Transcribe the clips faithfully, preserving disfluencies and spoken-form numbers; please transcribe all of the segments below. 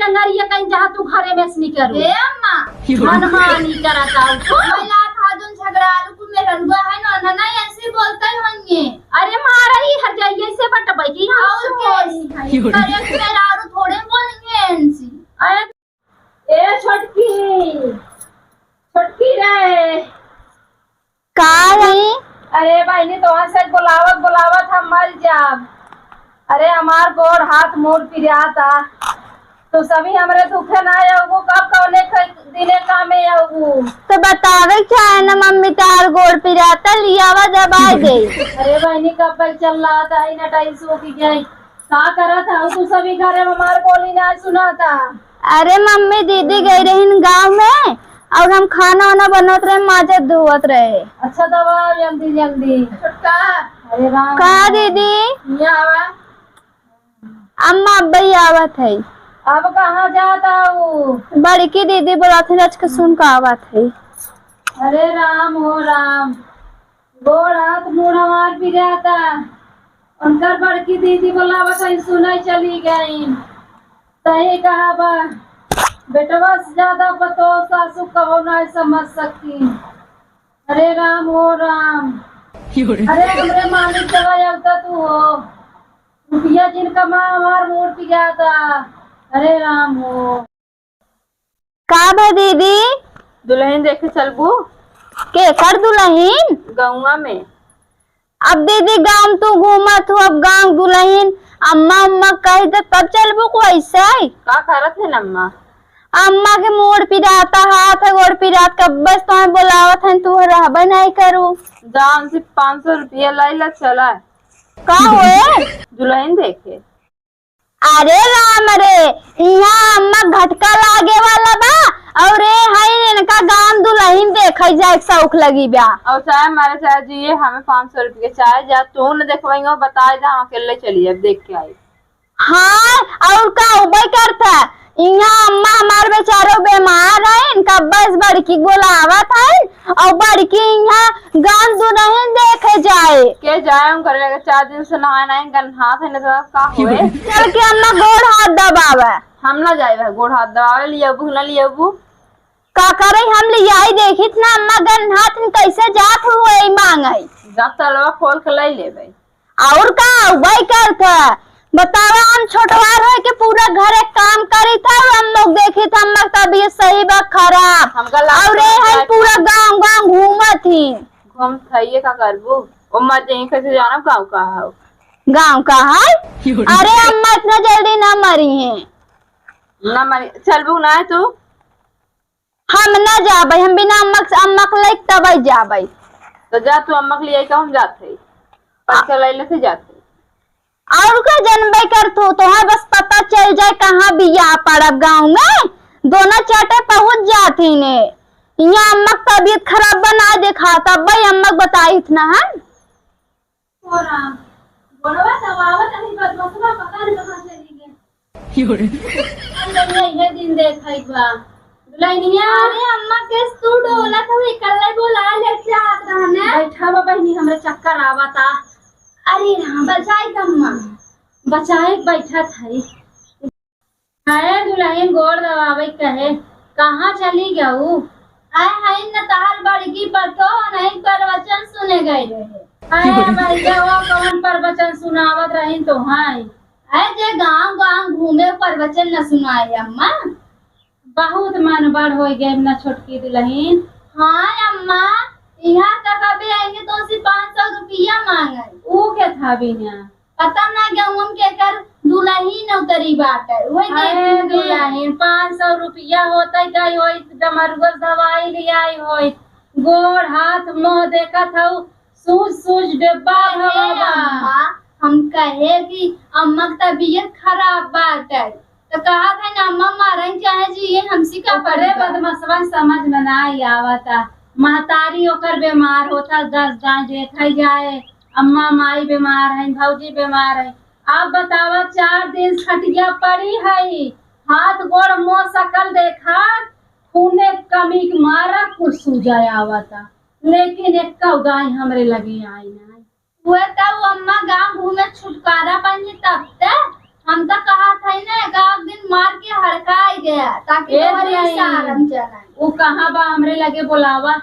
टंगरिया कहीं जहाँ तू घरे में से निकल। ए अम्मा, मनमानी करत आऊ तू। मैं लात हा जोन झगड़ालू तू मेहरनुआ है ना, ना, ना, ऐसे बोलते होंगे। अरे मारा ही हर जाइए से बटबै की हम और सुन। कैसी है? अरे मेहरारू थोड़े बोलेंगे इनसे। अरे ए छोटकी, छोटकी रे। का है? अरे बहिनी, तोहर से बोलावत बोलावत हम मर जाब। अरे हमार गोड़ हाथ मूड़ पिराता। तू सभी हमरे दुखे ना अउबू, कब कौने क-, दिने कामे अउबू। तो बतावे के चाहे ना मम्मी, तार गोड़ पिराता, लियावा दबाई दे। अरे बहिनी, कब तक चल रहा था, ई नटाई सूख गई। का करत हऊ तू सभी घरे में? हमार बोली ना सुनाता। अरे मम्मी, दीदी गई रहीन गाँव में और हम खाना वाना बनत रहे, माजत धोवत रहे। अच्छा, दबा जल्दी जल्दी। छोटका। अरे राम। का दीदी? यहाँ आवा। अम्मा, अब्बई आवत है। अब कहाँ जाता हूँ? बड़की दीदी बोलात है, रच के सुन के आवत है। अरे राम हो राम, गोड़ हाथ मुड़ हमार पिराता। उनकर बड़की दीदी बोलावत है, सुनै चली गई। सही कहा बा, बेटवा से ज्यादा पतोह सासू कबो ना समझ सकती। अरे राम हो राम। अरे हमरे मालिक चला जाता तू हो। रुपया जिन कमा हमार मूड़ पिराता। अरे राम हो। का भा दीदी? दुलहिन देखे चलबू? केकर दुलहिन? गौवा में। अब दीदी गाँव तू घूमत हो, अब गाँव दुलहिन अम्मा अम्मा कह दे तब चलबू को ऐसे? का करत है अम्मा? अम्मा के मूड़ पिराता, हाथ गोड़ पिरात, कब्बे से तोहे बोलावत है, तू रहबे नहीं करू। जा उनसे पाँच सौ रुपया लाई ला, चला। का होए? दुलहिन देखे। अरे राम रे, इहाँ अम्मा घटका लागे वाला बा, और ए हई इनका गाँव दुलहिन देखे जाए के शौक लगी बा। और चाहे मारे चाहे जिए, हमें पाँच सौ रुपये चाहे जा, तू न देखवाएंगे, बताए जा, हम अकेले चली जाए, देख के आई। हाँ, और का उबई करता? इहाँ अम्मा हमार बेचारो बीमार है, इनका बस बड़की बोलावत है, और बड़की इहाँ गाँव दुलहिन देखे जाए। के जाए, हम करे लगे चार दिन से नहाए नहीं, गन्हात है, नहीं तो का होए? चल के अम्मा गोड़ हाथ दबावे। हम ना जाए, गोड़ हाथ दबावे, लियबू ना लियबू। का करे, हम लियाई, देखित ना अम्मा गन्हात में कैसे जात हुए मांगे। जब तलवा खोल के ले लेबे। और का, वही करत है। बतावा, हम छोटवार होए के पूरा घर एक काम करी था, हम लोग देखी था, हम लोग तबीयत सही बा खराब। हमका लागत और ये है है पूरा गांव, गांव घूमत ही। घूमत है, ये का करबू? ओ मर जाई, कैसे जानब गांव का है? गांव का है? अरे अम्मा इतना जल्दी ना मरी हैं। ना मरी, चलबू ना है तू? हम ना जाबै, हम बिना अम्मा के, अम्मा के लइके तबै जाबै। तो जा तू अम्मा के लिए, हम जात है, पैसा ले लेते जात है। और का जनबे कर तू, तोहार बस पता चल जाए कहाँ बिया पड़ब गाँव में, दोनों चाटे पहुँच जाती ने। यहाँ अम्मा के तबीयत खराब बना देखा, तब भाई अम्मा के बताई इतना हम। हो राम, गोड़वा दबावत रही बदमसवा, पता नहीं कहाँ चली गई। हम दुनिया इहे दिन देखई बा। दुल्हनिया। अरे अम्मा, केस तू डोलत हो, इकल्ले बोला ले चाहत रहने। बैठा बा बहिनी, हमरा चक्कर आवता। अरे राम, बचाई अम्मा। बचाए बैठत है। अरे दुलहिन गोड़ दबावे कहे, कहाँ चली गऊ? आए हईन न तहार बड़की पतोह नहीं प्रवचन सुने गए रहे। अरे भैया, वो कौन प्रवचन सुनावत रहीन तोहाई? अरे जे गांव गांव घूमे प्रवचन न सुनाए अम्मा। बहुत मन बड़ हो गए न छोटकी दुलहिन। हाँ अम्मा, यहाँ तक अबे आएंगे तो उसी पाँच सौ रुपया मांगे। ऊ के था बिना? पता ना गहुम के कर दुलहिन उतरी बाटे, वही अरे देखेंगे। दुलहिन, पाँच सौ रुपया होतै, गई होई डमरुआ से दवाई लियाई होई, गोड़ हाथ मुँह देखत हऊ, सूज सूज डिब्बा अरे भवा बा। अम्मा, हम कहे कि अम्मा के तबीयत खराब बाटे, तो कहा था ना अम्मा मारन चाहे जी, ये हमसे का ओकरे पड़ेगा? बदमाशवन समझ में ना आवता, महतारी ओकर बीमार होता, दस दाई देखै जाए, अम्मा माई बीमार है, भौजी बीमार है। आप बतावा, चार दिन से खटिया पड़ी है, हाथ गोड़ मुँह सकल देखा, खूने कमी के मारा कुछ सूजा आवता, लेकिन एक्का दाई हमरे लगे आई ना। हुए तब अम्मा गाँव घूमे छुटकारा पाएंगे तब ते। हम तो कहा था ना, एक आध दिन मार के हड़का ताकि ए तोहरे दुलहिन, इशारा में चला। उ कहाँ बा, हमरे लगे बोलावा,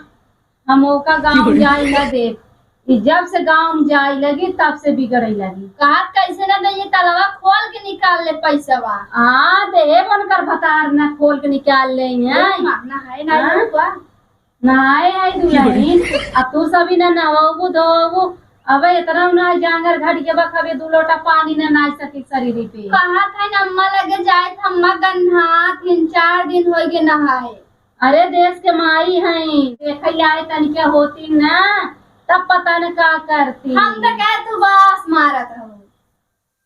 हम ओका गाँव जाए न देब। ई जब से गाँव में जाए लगी, तब से बिगड़े लगी। कहा कैसे ना दे, ये तलवा खोल के निकाल ले पैसवा। हाँ, देब उनकर भतार ना खोल के निकाल ले हैं। मारना है ना हाँ? रुपया। नाय है दुलहिन, आ तू सभी ना नहवबू धोवबू, अबे इतना ना जांगर घट के बा, कभी दू लोटा पानी ना नाय सकी शरीर पे। कहा था ना अम्मा लगे जाए, त अम्मा गन्हा तीन चार दिन होइगे नहाए। अरे देश के माई हैं, देखे आए तनिका होती ना, तब पता न का करती। हम तो कहे तू बस मारत हो।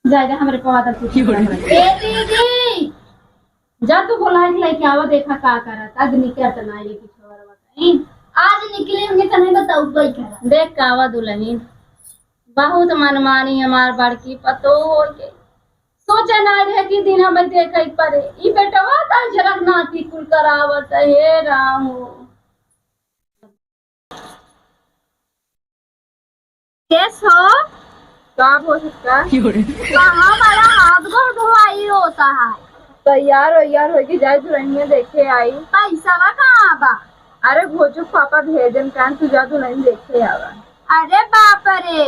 जाए दे, हमरे पवा दल कुछ ए दीदी, जा तू बोला के लेके आवा, देखा का करत। आज निकल त ना ये कुछ और बताई। आज निकले होंगे त नहीं बताऊ, कोई करा। देख का आवा दुलहिन, बहुत मनमानी हमार बड़की पतोह हो के। सोचे ना रहे कि दिन हमें देखे पड़े। ई बेटवा त जरक नाती कुल करावत है, हे राम हो। केस हो? का हो सकता? कहाँ वाला हाथ गोड़ धोआई होता है? तैयार वैयार होके जाए दुल्हनिया देखे आई। पैसा कहाँ बा? अरे भोजू पापा भेजन कान, तू जा दुल्हन देखे आवा। अरे बाप रे,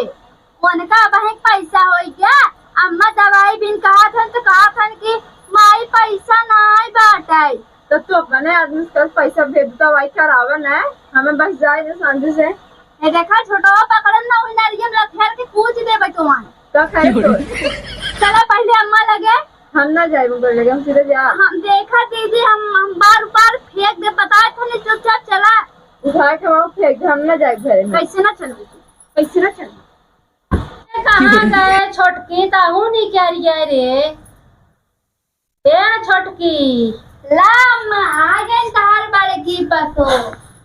उनका अबहिं पैसा होई क्या? अम्मा दवाई बिन कहत हन तो कहत हन कि माई पैसा नाई बाटे। तो तू अपने आदमी से कल पैसा भेज, दवाई करावा ना, हमें बस जाए दे शांति से। ए देखा, छोटवा पकड़न ना, वही नारियम लथेर के कूच दे बचवान। तो खाए तो। चला पहले अम्मा लगे। हम ना जाए उनकर लगे, हम सीधे जा। हम देखा दीदी, हम, हम बार बार फेंक दे, बताए थे नहीं, चुपचाप चला। उठा के वहाँ फेंक दे, हम ना जाए घरे में। कैसे ना चलबे तू? कैसे ना चलबे? कहाँ गए छोटकी, ताहू नहीं कह रही है रे। ए छोटकी। ला अम्मा, आ गई तहार बड़की पतो।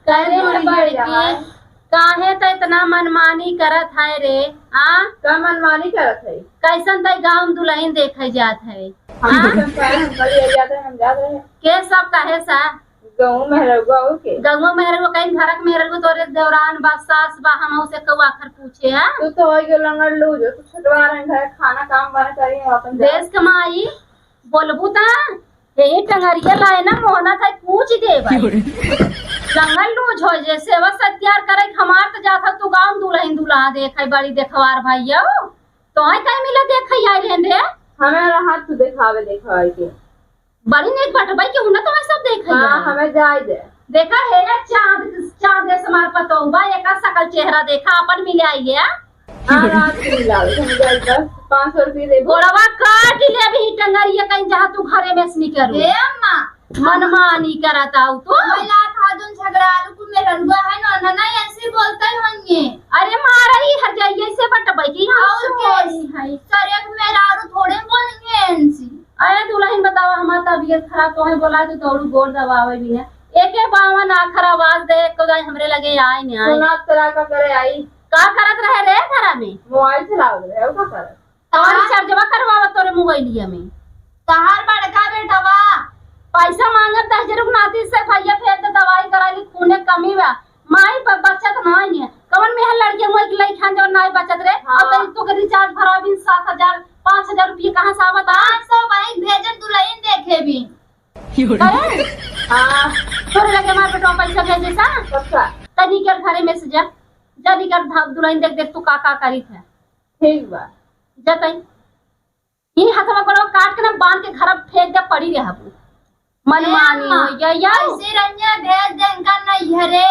करे दूर बड़की, काहे त इतना मनमानी करत है रे? आ? का मनमानी करत है? कैसन तै गाँव में दुल्हन देखे जात है? हम हाँ? कैसन पाए, हम कल ये जाते हैं, हम जाते हैं। के सब कहे सा? गाँव मेहररुआ के। गाँव मेहररुआ कहीं घरक मेहररुआ तोरे देवरान बा, सास बा, हम उसे कौ आखर पूछे है? तू तो हो गयो लंगड़ लूज, तू छुटवा रहे घर, खाना काम बना करी, अपन जा। देश कमाई, बोलबू ता, यही टंगरिया लाए ना, मोहना था, पूछ दे भाई। क्यों रे? जंगल लूझ हो जे, सेवा सत्कार करे, हमार त जात ह, तू गाँव दुल्हन दुल्हा देख है, बड़ी देखवार भैया। तो है कहीं मिला देख है, आई लेन रे। हमें रहा तू देखावे, देखावे के। बड़ी नेक बटबाई के हुना तो सब देख है हाँ, यार। हमें जाए दे। देखा है यार, चाँद, चाँद जैसे हमार पतोह बा, एका सकल चेहरा देखा, अपन मिले आई है। हाँ, रात के मिलावे, हम जाए बस पाँच सौ रुपये दे। गोड़वा काट ले अभी टंगरिया कहीं जहाँ तू घरे में से निकल। ए अम्मा। मनमानी करत आऊ तो। महिला था जोन झगड़ालू कुल मेहररुआ है ना, ना, ना, ऐसे बोलते होंगे। अरे मारा ही हर जाइए से बटबै की हम और के? सोई है। सर एक मेहरारू थोड़े बोलेंगे इनसे। अरे दुल्हन बतावा, हमार तबीयत खराब तो है, बोला तो दौड़ू गोड़ दबावे भी है। एके बावन आखर आवाज दे, एको दाई हमरे लगे आए नहीं आए। सुना तोरा का करे आई। का करत रहे रे घरा में? मोबाइल चलावत रहे, और का करत? तोर हाँ। रिचार्जवा करवावा तोरे मोबाइलिया में। तहार बड़का बेटवा। पैसा मांगत दस हजार रुपया नाती से भैया फेर तो दवाई करा ली, खूने कमी बा। माई ब-, बचत नाई है। कवन मेहर लड़के मुँह के लई खान जवन नाई बचत रे? हाँ। और तनी तोके रिचार्ज भरा भी सात हजार, पाँच हजार रुपया कहाँ से आवत? पाँच सौ बैंक भेजन दुल्हन देखे भी। अरे? हाँ। तोरे लगे हमार बेटवा पैसा भेजे सा? अच्छा। तनी कर घरे में से जा। जा निकर धा-, दुल्हन देख, देख तू का, का करी थे। ठीक बा। जा तई। ई हथवा गोड़वा काट के ना बांध के घर फेंक दे, पड़ी रहबू। मनमानी ए अम्मा, हो गया यार। ऐसे रंगिया भेज दे इनका नैहरे।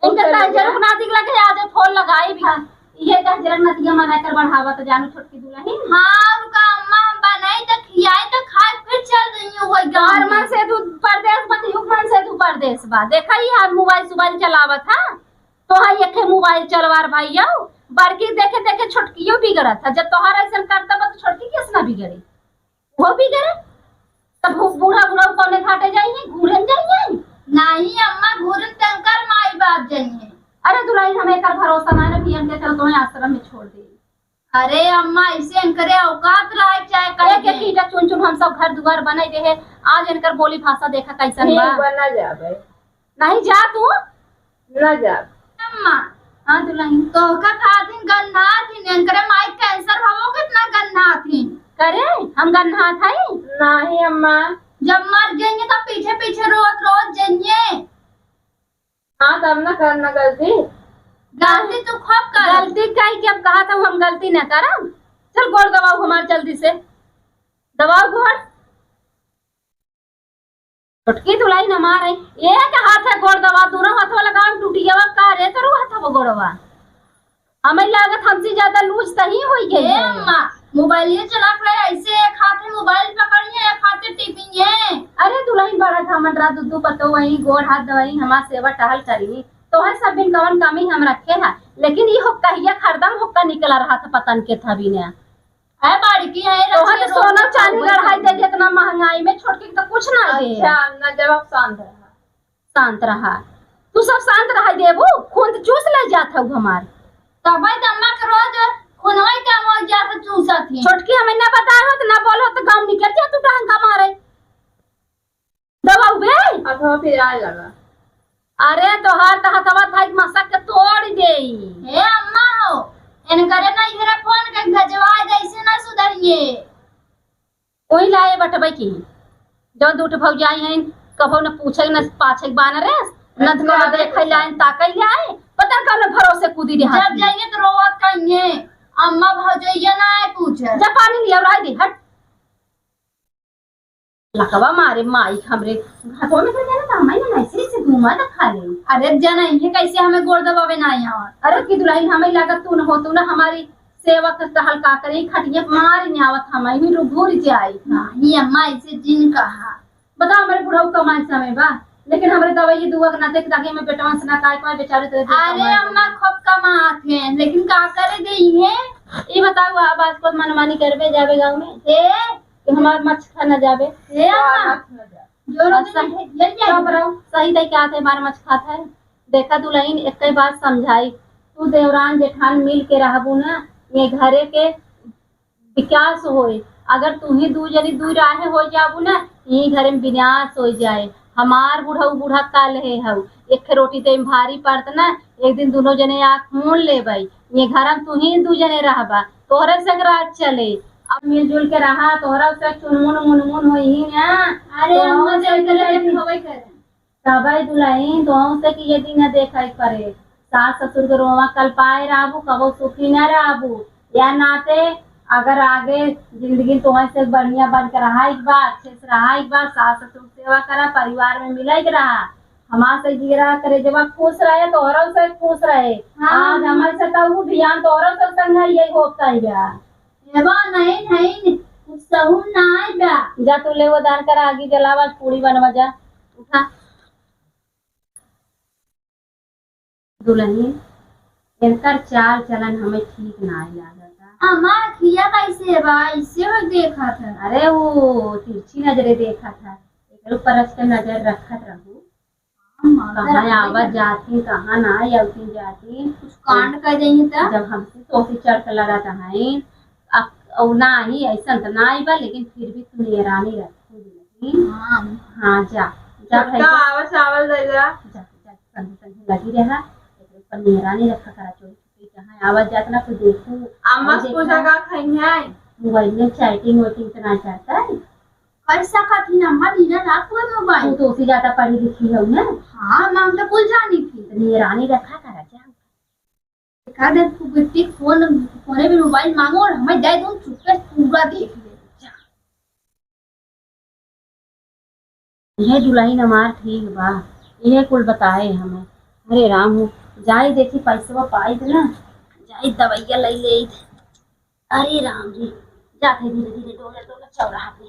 इनका उनका तहजर नैहरे। बना दिख लगे, आज फोन लगाई भी। हाँ। ये तहजर नतिया मना कर बढ़ावा तो जानू छोटकी दुल्हन। हाँ, उनका अम्मा हम बनाई तो खियाई तो खाए फिर चल रही हूँ वही गाँव तोहर में। मन से तू परदेस बा, तो युग मन से तू परदेस बा। देखा ही हम मोबाइल सोबाइल चलावत, हाँ? तोहर एके मोबाइल चलवार भाई आओ, बड़की देखे देखे छोटकियो बिगड़त है। जब तोहर ऐसन करता बा तो छोटकी कैसे ना बिगड़े? वो बिगड़े। तब वो बूढ़ा बूढ़ा कौने घाटे जाइए, घूरन जाइए? नहीं अम्मा, घूरन तंकर माई बाप जाइए। अरे दुल्हन, हमें एकर भरोसा ना है, पियन के चल तोहे आश्रम में छोड़ दे। अरे अम्मा, ऐसे इनकरे औकात रहे चाहे एक एक कहीं ईटा चुन चुन हम सब घर दुआर बनाई दे है। आज इनकर बोली भाषा देखा कैसन ठीक बा। बा, ना जाबे। नहीं जा तू। ना जाब। अम्मा। हाँ दुल्हन। तोहका खातिन गन्ना थिन, इनकरे माई कैंसर भवो कितना गन्ना थिन। करे, हम गन्ना थाई? नहीं अम्मा। जब मर जाइए तो पीछे पीछे रोत रोत जाइए। हाँ, तब ना करना गलती। गलती तू खूब कर। गलती काहे कि अब कहा था हम गलती ना करब। चल गोड़ दबाओ हमार जल्दी से। दबाओ गोड़। छोटकी दुलहिन हमार है, एक हाथ है गोड़ दबा, दूनो हाथवा लगावे टूटिया बा का रे तोरो हाथवा गोड़वा? हमें लागत हमसे ज्यादा लूज तही होई गई ए है। अम्मा, मोबाइलिया चला के रहे, ऐसे एक हाथे मोबाइल पकड़ी है, एक हाथे टिपिंग है। अरे दुलहिन बड़ा घमंड रहा, दू दू पतो वही गोड़ हाथ दवाई, हमार सेवा टहल करी। तोहे सब बिन कवन कमी हम रखे है, लेकिन ई हो कहिया खरदम होक्का निकला रहा था पतन के थबी ने। है बड़की है, तोहे रचिया तो सोना रोटी चांदी खाऊ गढ़ाई दे दे, इतना महंगाई में छोटकी के तो कुछ ना दे। अच्छा, अम्मा, जब आप शांत रहा। शांत रहा। तू सब शांत रहा देबू, खून तो चूस ले जात हऊ हमार। तबे तो अम्मा के रोज खूनवा ही कम हो जात चूसत ही। छोटकी हमें ना बताए हो तो ना बोलो तो गाँव निकल जा तू डंका मारे। दबाऊ बे। हथवा पिराए लगा। अरे तोहार तो हथवा थाई मसक के तोड़ देई। हे अम्मा हो, इनकरे ना इधर फोन के गजवा जैसे ना सुधरिए। कोई लाए बटबै की, जौन दूठ भौजाई हैं, कभो न पूछे न पाछे बान रे, न तो कभो देखे लाए, ताके लाए, पता न कौन भरोसे कूदी रहा जब थी। जाइए तो रोवत कहिए, "अम्मा भौजैया ना आए पूछे।" जा पानी लिया और आए दे, हट। लकवा मारे माई हमरे, घाटवा में तो जाना था, हमारे ना ऐसे ऐसे घुमा ना खा ले। अरे जाना इहे कैसे हमें गोड़ दबावे ना आया। अरे की दुलहिन हमें लागत तू न हो, तू ना हमारी सेवा के टहल का करे, खटिया मार न्यावत हम, ही रुभुर जाई। नहीं अम्मा, ऐसे जिन कहा। बता, हमरे बुढ़ऊ कमाई समय बा, लेकिन हमरे दवाई दुआ के नाते ताकि हमें बेटवन से ना काय पाए, बेचारे तो अरे कमाए अम्मा, बा। खूब कमात हैं, लेकिन का करे देई हैं? ई बताओ, अब आज को मनमानी करबे जाबे गाँव में? ए? कि हमार मछ खा ना जाबे? ए अम्मा, मछ ना जाबे। जो और रोज सही, ये क्या चुप रहो, सही तय क्या थे, हमार मछ खात है। देखा दुलहिन, एक ही बात समझाई, तू देवरान जेठान मिल के रहबू ना, ये घरे के विकास होए। अगर तू ही दू जनी दू राहे हो जाबू ना, ये घरे में विनाश हो जाए। हमार बुढ़ऊ बूढ़ा का लेहे हऊ, एक ठे रोटी दे में भारी पड़त ना, एक दिन दोनों जने आँख मून लेबै। ये घर में तू ही दू जने रहबा, तोहरे से राज चले। अब मिलजुल के रहा, तोहरा से चुनमुन मुनमुन होई ही ना। अरे तो अम्मा, से जब तक करे। होबे करे। तबे दुलहिन, तोहू से कि ये दिन न देखे पड़े। सास ससुर के रोवा कलपाए रहबू, कबो सुखी न रहबू। या नाते अगर आगे जिंदगी तोहसे बढ़िया बन के रहाई के बा, अच्छे से रहाई के बा, सास ससुर के सेवा करा, परिवार में मिले के रहा। हमार से जिगरा करे जब खुश रहे, तोहरो से खुश रहे। हाँ। आज हमारे से तब उ ध्यान तोहरो से संग है, यही होता है बा। एबा नहीं, नहीं, कुछ सहूर ना आए बा। जा तू ले वो दान करा, आगी जलावा, पूड़ी बनवा जा। उठा। दुलहिन, इनकर चाल चलन हमें ठीक नाई लागता। अम्मा, खिया कैसे बा? ऐसे हो देखा था। अरे, वो तिरछी नजरे देखा था। एकर ऊपर रच के नजर रखत रहू। अम्मा, कहाँ जरा आवत जात ही, कहाँ ना आवत जात ही। कुछ कांड कर देंगे त? जब हमसे तोसे चढ़ के लड़त हैं, अब, अब ना ही, ऐसा तो ना आई बा, लेकिन फिर भी तू निगरानी रखू दुलहिन। हाँ। हाँ, जा, जा छोटका भाई, आवत आवल दे जा। जा, जा, संगे, संगे लगी रहा, एकरे ऊपर निगरानी रखा करा, चोरी छुपे कहाँ आवत जात ना, कोई देखू। अम्मा और से देखा, पूछा का खाई है? मोबाइल में चैटिंग वैटिंग तो ना करता है? कर सकत ही ना, अम्मा, दिन रात कोई मोबाइल। तू तो उसी ज्यादा पढ़ी लिखी हो ना? हाँ, अम्मा, हम तो कुल जानी थी। तो निगरानी रखा करा, जा। एकाध फुगटी फोन, फोने में मोबाइल मांगो और हमें दे दो, चुपके से पूरा देख ले। जा। इहे दुलहिन हमार ठीक बा, इहे कुल बताए हमें। अरे राम हो, जाई देखी पैसवा पाई ना, जाई दवाइया लई ले। अरे राम जी, जाते धीरे धीरे डोला डोला चौराहा पे।